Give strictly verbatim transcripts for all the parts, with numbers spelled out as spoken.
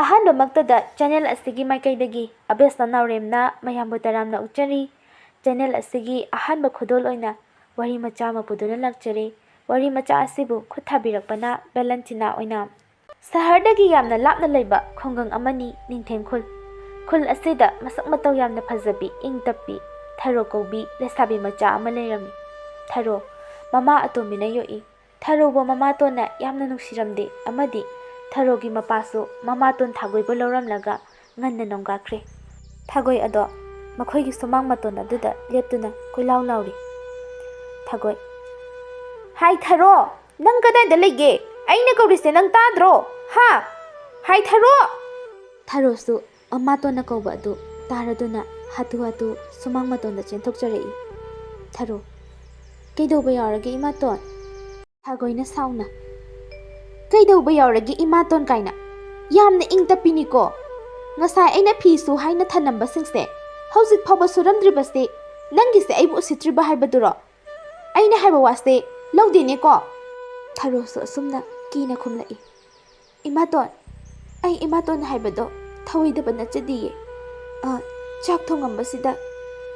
ꯑꯍꯥꯟꯕꯃꯛꯇꯗ channel ꯑꯁꯤꯒꯤ ꯃꯥꯏꯀꯩꯗꯒꯤ ꯑꯕꯦꯁ ꯅꯥꯎꯔꯦꯝꯅ ꯃꯌꯥꯝꯕꯨ ꯇꯔꯥꯝꯅ ꯑꯣꯛꯆꯔꯤ꯫ Channel ꯑꯁꯤꯒꯤ ꯑꯍꯥꯟꯕ ꯈꯨꯗꯣꯜ ꯑꯣꯏꯅ ꯋꯥꯔꯤ ꯃꯆꯥ ꯑꯃ ꯄꯨꯗꯨꯅ ꯂꯥꯛꯆꯔꯦ꯫ ꯋꯥꯔꯤ ꯃꯆꯥ ꯑꯁꯤꯕꯨ ꯈꯨꯠ ꯊꯥꯕꯤꯔꯛꯄꯅ ꯚꯦꯂꯦꯟꯇꯤꯅꯥ ꯑꯣꯏꯅꯥꯝ꯫ ꯁꯍꯔꯗꯒꯤ ꯌꯥꯝꯅ ꯂꯥꯞꯅ ꯂꯩꯕ ꯈꯨꯡꯒꯪ ꯑꯃꯅꯤ ꯅꯤꯡꯊꯦꯝ ꯈꯨꯜ꯫ ꯈꯨꯜ ꯑꯁꯤꯗ ꯃꯁꯛ ꯃꯇꯧ ꯌꯥꯝꯅ ꯐꯖꯕꯤ, ꯏꯪ ꯇꯞꯄꯤ, ꯊꯔꯣ ꯀꯧꯕꯤ ꯂꯩꯁꯥꯕꯤ ꯃꯆꯥ ꯑꯃ ꯂꯩꯔꯝꯃꯤ꯫ ꯊꯔꯣ ꯃꯃꯥ ꯑꯇꯣꯝꯕꯤꯅ ꯌꯣꯛꯏ꯫ ꯊꯔꯣꯕꯨ ꯃꯃꯥꯇꯣꯟꯅ ꯌꯥꯝꯅ ꯅꯨꯡꯁꯤꯔꯝꯗꯦ ꯑꯃꯗꯤ ꯊꯔꯣꯒꯤ ꯃꯄꯥꯁꯨ ꯃꯃꯥꯇꯣꯟ ꯊꯥꯒꯣꯏꯕꯨ ꯂꯧꯔꯝꯂꯒ ꯉꯟꯅ ꯅꯣꯡꯒꯥꯈ꯭ꯔꯦ꯫ ꯊꯥꯒꯣꯏ ꯑꯗꯣ ꯃꯈꯣꯏꯒꯤ ꯁꯨꯃꯥꯡ ꯃꯇꯣꯟ ꯑꯗꯨꯗ ꯂꯦꯞꯇꯨꯅ ꯀꯣꯏꯂꯥꯎ ꯂꯥꯎꯔꯤ꯫ ꯊꯥꯒꯣꯏ, "ꯍꯥꯏ ꯊꯔꯣ, ꯅꯪ ꯀꯗꯥꯏꯗ ꯂꯩꯒꯦ? ꯑꯩꯅ ꯀꯧꯔꯤꯁꯦ ꯅꯪ ꯇꯥꯗ꯭ꯔꯣ? ꯍꯥ? ꯍꯥꯏ ꯊꯔꯣ!" ꯊꯔꯣꯁꯨ ꯃꯃꯥꯇꯣꯟꯅ ꯀꯧꯕ ꯑꯗꯨ ꯇꯥꯔꯗꯨꯅ ꯍꯥꯊꯨ ꯍꯥꯊꯨ ꯁꯨꯃꯥꯡ ꯃꯇꯣꯟꯗ ꯆꯦꯟꯊꯣꯛꯆꯔꯛꯏ꯫ ꯊꯔꯣ, "ꯀꯩꯗꯧꯕ ꯌꯥꯎꯔꯒꯦ ꯏꯃꯥꯇꯣꯟ?" ꯊꯥꯒꯣꯏꯅ ꯁꯥꯎꯅ, "ꯀꯩꯗꯧꯕ ꯌꯥꯎꯔꯒꯦ ꯏꯃꯥꯇꯣꯟ ꯀꯥꯏꯅ? ꯌꯥꯝꯅ ꯏꯪ ꯇꯞꯄꯤꯅꯤꯀꯣ꯫ ꯉꯁꯥꯏ ꯑꯩꯅ ꯐꯤ ꯁꯨ ꯍꯥꯏꯅ ꯊꯅꯝꯕꯁꯤꯡꯁꯦ ꯍꯧꯖꯤꯛ ꯐꯥꯎꯕ ꯁꯨꯔꯝꯗ꯭ꯔꯤꯕꯁꯦ ꯅꯪꯒꯤꯁꯦ ꯑꯩꯕꯨ ꯎꯁꯤꯠꯇ꯭ꯔꯤꯕ ꯍꯥꯏꯕꯗꯨꯔꯣ? ꯑꯩꯅ ꯍꯥꯏꯕ ꯋꯥꯁꯦ ꯂꯧꯗꯦꯅꯦꯀꯣ?" ꯊꯔꯣꯁꯨ ꯑꯁꯨꯝꯅ ꯀꯤꯅ ꯈꯨꯝꯂꯛꯏ꯫ "ꯏꯃꯥꯇꯣꯟ, ꯑꯩ ꯏꯃꯥꯇꯣꯟ ꯍꯥꯏꯕꯗꯣ ꯊꯧꯑꯣꯏꯗꯕ ꯅꯠꯆꯗꯤꯌꯦ꯫ ꯑ, ꯆꯥꯛ ꯊꯣꯡꯉꯝꯕꯁꯤꯗ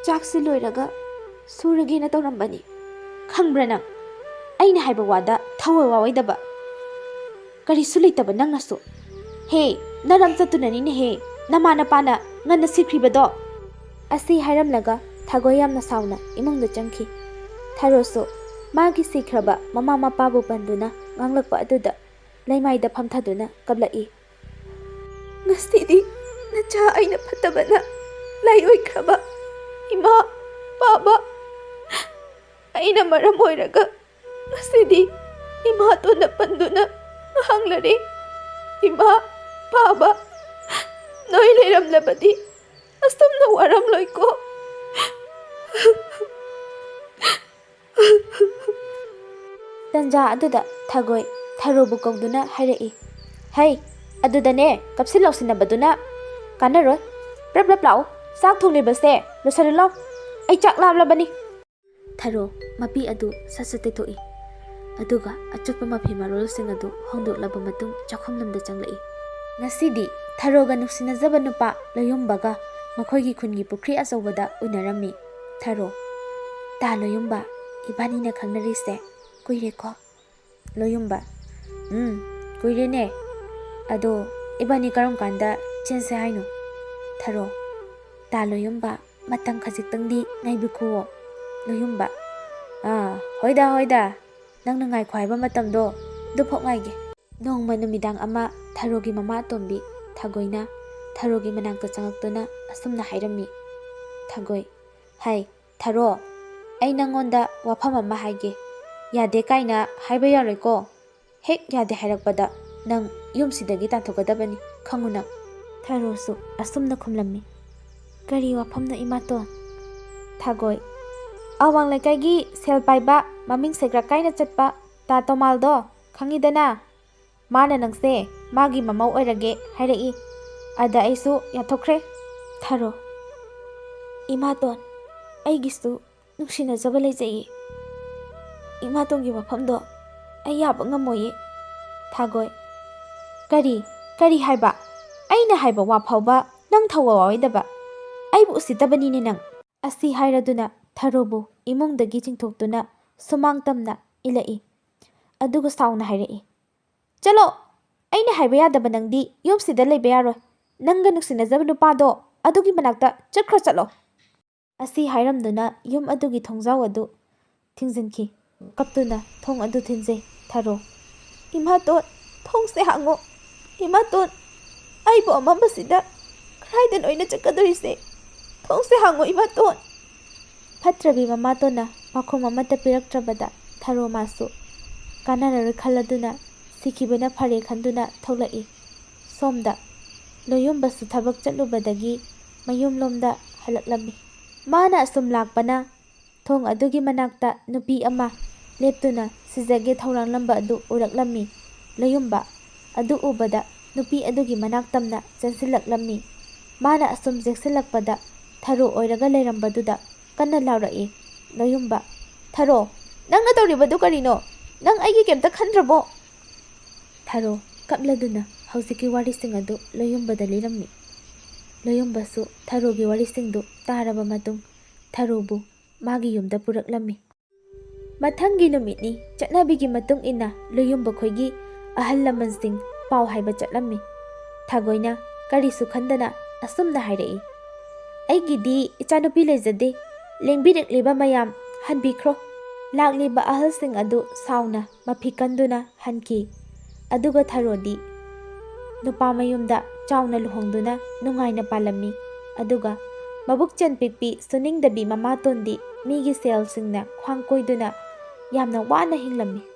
ꯆꯥꯛꯁꯤ ꯂꯣꯏꯔꯒ ꯁꯨꯔꯒꯦꯅ ꯇꯧꯔꯝꯕꯅꯤ꯫ ꯈꯪꯕ꯭ꯔꯥ ꯅꯪ? ꯑꯩꯅ ꯍꯥꯏꯕ ꯋꯥꯗ ꯊꯧꯑꯣꯏ ꯋꯥꯑꯣꯏꯗꯕ ꯀꯔꯤꯁꯨ ꯂꯩꯇꯕ ꯅꯪꯅꯁꯨ꯫ ꯍꯦ, ꯅꯔꯝ ꯆꯠꯇꯨꯅꯅꯤꯅꯦꯍꯦ ꯅꯃꯥ ꯅꯄꯥꯅ ꯉꯟꯅ ꯁꯤꯈ꯭ꯔꯤꯕꯗꯣ!" ꯑꯁꯤ ꯍꯥꯏꯔꯝꯂꯒ ꯊꯥꯒꯣꯏ ꯌꯥꯝꯅ ꯁꯥꯎꯅ ꯏꯃꯨꯡꯗ ꯆꯪꯈꯤ꯫ ꯊꯔꯣꯁꯨ ꯃꯥꯒꯤ ꯁꯤꯈ꯭ꯔꯕ ꯃꯃꯥ ꯃꯄꯥꯕꯨ ꯄꯟꯗꯨꯅ ꯉꯥꯡꯂꯛꯄ ꯑꯗꯨꯗ ꯂꯩꯃꯥꯏꯗ ꯐꯝꯊꯗꯨꯅ ꯀꯞꯂꯛꯏ꯫ "ꯉꯁꯤꯗꯤ ꯅꯆꯥ ꯑꯩꯅ ꯐꯠꯇꯕꯅ ꯂꯥꯏ ꯑꯣꯏꯈ꯭ꯔꯕ ꯏꯃꯥ, ꯄꯥꯕ ꯑꯩꯅ ꯃꯔꯝ ꯑꯣꯏꯔꯒ ꯉꯁꯤꯗꯤ ꯏꯃꯥꯇꯣꯟꯗ ꯄꯟꯗꯨꯅ ꯉꯥꯡꯂꯔꯦ꯫ ꯏꯃꯥ, ꯄꯥꯕ ꯅꯣꯏ ꯂꯩꯔꯝꯂꯕꯗꯤ ꯑꯁꯨꯝꯅ ꯋꯥꯔꯝꯂꯣꯏꯀꯣ꯫" ꯇꯟꯖꯥ ꯑꯗꯨꯗ ꯊꯥꯒꯣꯏ ꯊꯔꯣꯕꯨ ꯀꯧꯗꯨꯅ ꯍꯥꯏꯔꯛꯏ, "ꯍꯩ, ꯑꯗꯨꯗꯅꯦ ꯀꯞꯁꯤꯟ ꯂꯥꯎꯁꯤꯟꯅꯕꯗꯨꯅ ꯀꯥꯟꯅꯔꯣꯏ꯫ ꯄ꯭ꯔꯞ ꯄ꯭ꯔꯞ ꯂꯥꯛꯎ, ꯆꯥꯛ ꯊꯣꯡꯂꯤꯕꯁꯦ ꯂꯣꯏꯁꯤꯜꯂꯨ ꯂꯥꯎ꯫ ꯑꯩ ꯆꯥꯛ ꯂꯥꯝꯂꯕꯅꯤ꯫" ꯊꯔꯣ ꯃꯄꯤ ꯑꯗꯨ ꯁꯠ ꯁꯠ ꯇꯩꯊꯣꯛꯏ꯫ ꯑꯗꯨꯒ ꯑꯆꯣꯠꯄ ꯃꯐꯤ ꯃꯔꯣꯜꯁꯤꯡ ꯑꯗꯨ ꯍꯣꯡꯗꯣꯛꯂꯕ ꯃꯇꯨꯡ ꯆꯥꯛꯈꯨꯝꯂꯣꯝꯗ ꯆꯪꯂꯛꯏ꯫ ꯉꯁꯤꯗꯤ ꯊꯔꯣꯒ ꯅꯨꯡꯁꯤꯅꯖꯕ ꯅꯨꯄꯥ ꯂꯣꯌꯨꯝꯕꯒ ꯃꯈꯣꯏꯒꯤ ꯈꯨꯟꯒꯤ ꯄꯨꯈ꯭ꯔꯤ ꯑꯆꯧꯕꯗ ꯎꯅꯔꯝꯃꯤ꯫ ꯊꯔꯣ, "ꯇꯥ ꯂꯣꯌꯨꯝꯕ, ꯏꯕꯥꯅꯤꯅ ꯈꯪꯅꯔꯤꯁꯦ ꯀꯨꯏꯔꯦꯀꯣ?" ꯂꯣꯌꯨꯝꯕ, "ꯎꯝ, ꯀꯨꯏꯔꯦꯅꯦ꯫ ꯑꯗꯣ ꯏꯕꯥꯅꯤ ꯀꯔꯝ ꯀꯥꯟꯗ ꯆꯦꯟꯁꯦ ꯍꯥꯏꯅꯣ?" ꯊꯔꯣ, "ꯇꯥ ꯂꯣꯌꯨꯝꯕ, ꯃꯇꯝ ꯈꯖꯤꯛꯇꯪꯗꯤ ꯉꯥꯏꯕꯤꯈꯨꯋꯣ꯫" ꯂꯣꯌꯨꯝꯕ, "ꯑꯥ, ꯍꯣꯏꯗ, ꯍꯣꯏꯗ, ꯅꯪꯅ ꯉꯥꯏꯈꯣ ꯍꯥꯏꯕ ꯃꯇꯝꯗꯣ ꯑꯗꯨꯐꯥꯎ ꯉꯥꯏꯒꯦ꯫" ꯅꯣꯡꯃ ꯅꯨꯃꯤꯗꯥꯡ ꯑꯃ ꯊꯔꯣꯒꯤ ꯃꯃꯥ ꯑꯇꯣꯝꯕꯤ ꯊꯥꯒꯣꯏꯅ ꯊꯔꯣꯒꯤ ꯃꯅꯥꯛꯇ ꯆꯪꯉꯛꯇꯨꯅ ꯑꯁꯨꯝꯅ ꯍꯥꯏꯔꯝꯃꯤ꯫ ꯊꯥꯒꯣꯏ, "ꯍꯥꯏ, ꯊꯔꯣ, ꯑꯩ ꯅꯪꯉꯣꯟꯗ ꯋꯥꯐꯝ ꯑꯃ ꯍꯥꯏꯒꯦ꯫ ꯌꯥꯗꯦ ꯀꯥꯏꯅ ꯍꯥꯏꯕ ꯌꯥꯔꯣꯏꯀꯣ꯫ ꯍꯦꯛ ꯌꯥꯗꯦ ꯍꯥꯏꯔꯛꯄꯗ ꯅꯪ ꯌꯨꯝꯁꯤꯗꯒꯤ ꯇꯥꯟꯊꯣꯛꯀꯗꯕꯅꯤ, ꯈꯪꯉꯨ ꯅꯪ꯫" ꯊꯔꯣꯁꯨ ꯑꯁꯨꯝꯅ ꯈꯨꯝꯂꯝꯃꯤ, "ꯀꯔꯤ ꯋꯥꯐꯝꯅꯣ ꯏꯃꯥꯇꯣꯟ?" ꯊꯥꯒꯣꯏ, "ꯑꯋꯥꯡ ꯂꯩꯀꯥꯏꯒꯤ ꯁꯦꯜ ꯄꯥꯏꯕ, ꯃꯃꯤꯡ ꯁꯦꯒ꯭ꯔꯥꯛ ꯀꯥꯏꯅ ꯆꯠꯄ ꯇꯥ ꯇꯣꯃꯥꯜꯗꯣ ꯈꯪꯉꯤꯗꯅ? ꯃꯥꯅ ꯅꯪꯁꯦ ꯃꯥꯒꯤ ꯃꯃꯧ ꯑꯣꯏꯔꯒꯦ ꯍꯥꯏꯔꯛꯏ꯫ ꯑꯗ ꯑꯩꯁꯨ ꯌꯥꯊꯣꯛꯈ꯭ꯔꯦ꯫" ꯊꯔꯣ, "ꯏꯃꯥꯇꯣꯟ, ꯑꯩꯒꯤꯁꯨ ꯅꯨꯡꯁꯤꯅꯖꯕ ꯂꯩꯖꯩꯌꯦ꯫ ꯏꯃꯥꯇꯣꯟꯒꯤ ꯋꯥꯐꯝꯗꯣ ꯑꯩ ꯌꯥꯕ ꯉꯝꯃꯣꯏꯌꯦ꯫" ꯊꯥꯒꯣꯏ, "ꯀꯔꯤ, ꯀꯔꯤ ꯍꯥꯏꯕ? ꯑꯩꯅ ꯍꯥꯏꯕ ꯋꯥ ꯐꯥꯎꯕ ꯅꯪ ꯊꯧꯋꯥ ꯋꯥꯔꯣꯏꯗꯕ? ꯑꯩꯕꯨ ꯎꯁꯤꯠꯇꯕꯅꯤꯅꯦ ꯅꯪ꯫" ꯑꯁꯤ ꯍꯥꯏꯔꯗꯨꯅ ꯊꯔꯣꯕꯨ ꯏꯃꯨꯡꯗꯒꯤ ꯆꯤꯡꯊꯣꯛꯇꯨꯅ ꯁꯨꯃꯥꯡ ꯇꯝꯅ ꯏꯜꯂꯛꯏ꯫ ꯑꯗꯨꯒ ꯁꯥꯎꯅ ꯍꯥꯏꯔꯛꯏ, "ꯆꯠꯂꯣ! ꯑꯩꯅ ꯍꯥꯏꯕ ꯌꯥꯗꯕ ꯅꯪꯗꯤ ꯌꯨꯝꯁꯤꯗ ꯂꯩꯕ ꯌꯥꯔꯣꯏ꯫ ꯅꯪꯒ ꯅꯨꯡꯁꯤꯅꯖꯕ ꯅꯨꯄꯥꯗꯣ ꯑꯗꯨꯒꯤ ꯃꯅꯥꯛꯇ ꯆꯠꯈ꯭ꯔꯣ, ꯆꯠꯂꯣ!" ꯑꯁꯤ ꯍꯥꯏꯔꯝꯗꯨꯅ ꯌꯨꯝ ꯑꯗꯨꯒꯤ ꯊꯣꯡꯖꯥꯎ ꯑꯗꯨ ꯊꯤꯡꯖꯤꯟꯈꯤ꯫ ꯀꯞꯇꯨꯅ ꯊꯣꯡ ꯑꯗꯨ ꯊꯤꯟꯖꯩ ꯊꯔꯣ꯫ "ꯏꯃꯥꯇꯣꯟ, ꯊꯣꯡꯁꯦ ꯍꯥꯡꯉꯣ꯫ ꯏꯃꯥꯇꯣꯟ, ꯑꯩꯕꯨ ꯑꯃꯝꯕꯁꯤꯗ ꯀꯗꯥꯏꯗꯅꯣ ꯑꯩꯅ ꯆꯠꯀꯗꯣꯔꯤꯁꯦ? ꯊꯣꯡꯁꯦ ꯍꯥꯡꯉꯣ ꯏꯃꯥꯇꯣꯟ!" ꯐꯠꯇ꯭ꯔꯕꯤ ꯃꯃꯥꯇꯣꯟꯅ ꯄꯥꯎꯈꯨꯝ ꯑꯃꯠꯇ ꯄꯤꯔꯛꯇ꯭ꯔꯕꯗ ꯊꯔꯣ ꯃꯥꯁꯨ ꯀꯥꯟꯅꯔꯔꯣꯏ ꯈꯜꯂꯗꯨꯅ ꯁꯤꯈꯤꯕꯅ ꯐꯔꯦ ꯈꯟꯗꯨꯅ ꯊꯣꯛꯂꯛꯏ꯫ ꯁꯣꯝꯗ ꯂꯣꯌꯨꯝꯕꯁꯨ ꯊꯕꯛ ꯆꯠꯂꯨꯕꯗꯒꯤ ꯃꯌꯨꯝꯂꯣꯝꯗ ꯍꯜꯂꯛꯂꯝꯃꯤ꯫ ꯃꯥꯅ ꯑꯁꯨꯝ ꯂꯥꯛꯄꯅ ꯊꯣꯡ ꯑꯗꯨꯒꯤ ꯃꯅꯥꯛꯇ ꯅꯨꯄꯤ ꯑꯃ ꯂꯦꯞꯇꯨꯅ ꯁꯤꯖꯒꯦ ꯊꯧꯔꯥꯡꯂꯝꯕ ꯑꯗꯨ ꯎꯔꯛꯂꯝꯃꯤ꯫ ꯂꯣꯌꯨꯝꯕ ꯑꯗꯨ ꯎꯕꯗ ꯅꯨꯄꯤ ꯑꯗꯨꯒꯤ ꯃꯅꯥꯛ ꯇꯝꯅ ꯆꯦꯟꯁꯤꯜꯂꯛꯂꯝꯃꯤ꯫ ꯃꯥꯅ ꯑꯁꯨꯝ ꯆꯦꯛꯁꯤꯜꯂꯛꯄꯗ ꯊꯔꯣ ꯑꯣꯏꯔꯒ ꯂꯩꯔꯝꯕꯗꯨꯗ ꯀꯟꯅ ꯂꯥꯎꯔꯛꯏ꯫ ꯂꯣꯌꯨꯝꯕ, "ꯊꯔꯣ, ꯅꯪꯅ ꯇꯧꯔꯤꯕꯗꯨ ꯀꯔꯤꯅꯣ? ꯅꯪ ꯑꯩꯒꯤ ꯀꯩꯝꯇ ꯈꯟꯗ꯭ꯔꯕꯣ?" ꯊꯔꯣ ꯀꯞꯂꯗꯨꯅ ꯍꯧꯖꯤꯛꯀꯤ ꯋꯥꯔꯤꯁꯤꯡ ꯑꯗꯨ ꯂꯣꯌꯨꯝꯕꯗ ꯂꯤꯔꯝꯃꯤ꯫ ꯂꯣꯌꯨꯝꯕꯁꯨ ꯊꯔꯣꯒꯤ ꯋꯥꯔꯤꯁꯤꯡꯗꯨ ꯇꯥꯔꯕ ꯃꯇꯨꯡ ꯊꯔꯣꯕꯨ ꯃꯥꯒꯤ ꯌꯨꯝꯗ ꯄꯨꯔꯛꯂꯝꯃꯤ꯫ ꯃꯊꯪꯒꯤ ꯅꯨꯃꯤꯠꯅꯤ꯫ ꯆꯠꯅꯕꯤꯒꯤ ꯃꯇꯨꯡ ꯏꯟꯅ ꯂꯣꯌꯨꯝꯕ ꯈꯣꯏꯒꯤ ꯑꯍꯜ ꯂꯃꯟꯁꯤꯡ ꯄꯥꯎ ꯍꯥꯏꯕ ꯆꯠꯂꯝꯃꯤ꯫ ꯊꯥꯒꯣꯏꯅ ꯀꯔꯤꯁꯨ ꯈꯟꯗꯅ ꯑꯁꯨꯝꯅ ꯍꯥꯏꯔꯛꯏ, "ꯑꯩꯒꯤꯗꯤ ꯏꯆꯥꯅꯨꯄꯤ ꯂꯩꯖꯗꯦ꯫ ꯂꯦꯡꯕꯤꯔꯛꯂꯤꯕ ꯃꯌꯥꯝ ꯍꯟꯕꯤꯈ꯭ꯔꯣ꯫" ꯂꯥꯛꯂꯤꯕ ꯑꯍꯜꯁꯤꯡ ꯑꯗꯨ ꯁꯥꯎꯅ ꯃꯐꯤ ꯀꯟꯗꯨꯅ ꯍꯟꯈꯤ꯫ ꯑꯗꯨꯒ ꯊꯔꯣꯗꯤ ꯅꯨꯄꯥ ꯃꯌꯨꯝꯗ ꯆꯥꯎꯅ ꯂꯨꯍꯣꯡꯗꯨꯅ ꯅꯨꯡꯉꯥꯏꯅ ꯄꯥꯜꯂꯝꯃꯤ꯫ ꯑꯗꯨꯒ ꯃꯕꯨꯛ ꯆꯟ ꯄꯤꯛꯄꯤ ꯁꯨꯅꯤꯡꯗꯕꯤ ꯃꯃꯥꯇꯣꯟꯗꯤ ꯃꯤꯒꯤ ꯁꯦꯜꯁꯤꯡꯅ ꯈ꯭ꯋꯥꯡ ꯀꯣꯏꯗꯨꯅ ꯌꯥꯝꯅ ꯋꯥꯅ ꯍꯤꯡꯂꯝꯃꯤ꯫